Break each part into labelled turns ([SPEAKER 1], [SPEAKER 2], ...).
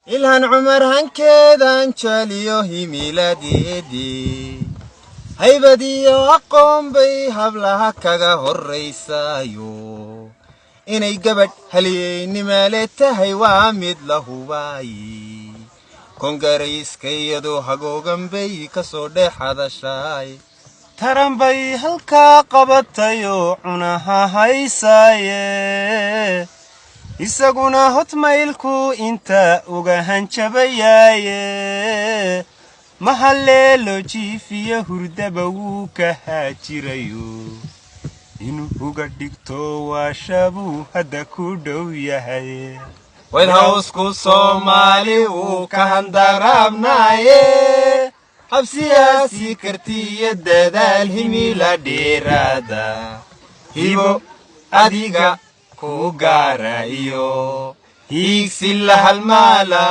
[SPEAKER 1] Ilhaan Cumar hankeedan jeceliyo himiladeedii, haybadiyo aqoon bay hablaha kaga horraysaayo. Inay gabadh halyeynimale tahay waa mid la hubaayi. Kongarayska iyadoo hagoogan bay ka soo dhex hadashaay.
[SPEAKER 2] Taran bay halkaa qabatayoo cunaha haysaaye, isaguna hotmailku inta uga hanjabayaaye. Mahaleelo jiifiyo hurdaba wuu ka haajirayo, inuu uga dhigto waashabuu hadda ku dhow yahay.
[SPEAKER 1] White House-ku Soomaali wuu ka handaraabnaaye, hab siyaasi kartiyo dadaal himila dheeraada, hibo adiga ku gaara iyo hiigsi la halmaala,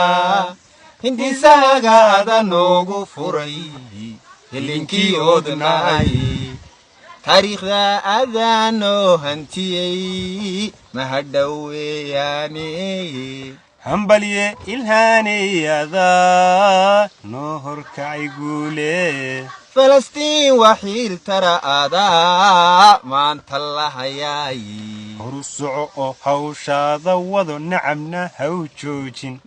[SPEAKER 1] hindisaagaada noogu furay hilinkii odnaay. Taariikhda adaanoo hantiyey mahadhoweeyaane.
[SPEAKER 2] Hambalye Ilhaanayadaa noo horkacay guule.
[SPEAKER 1] Falastiin waxiil tara adaa maanta la hayaay.
[SPEAKER 2] Horu soco oo hawshaada wado, nacabna haw joojin.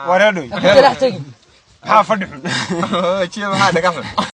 [SPEAKER 2] Wareedhoy, maxaa fadhi xun?
[SPEAKER 1] Maxaa dhaga xun?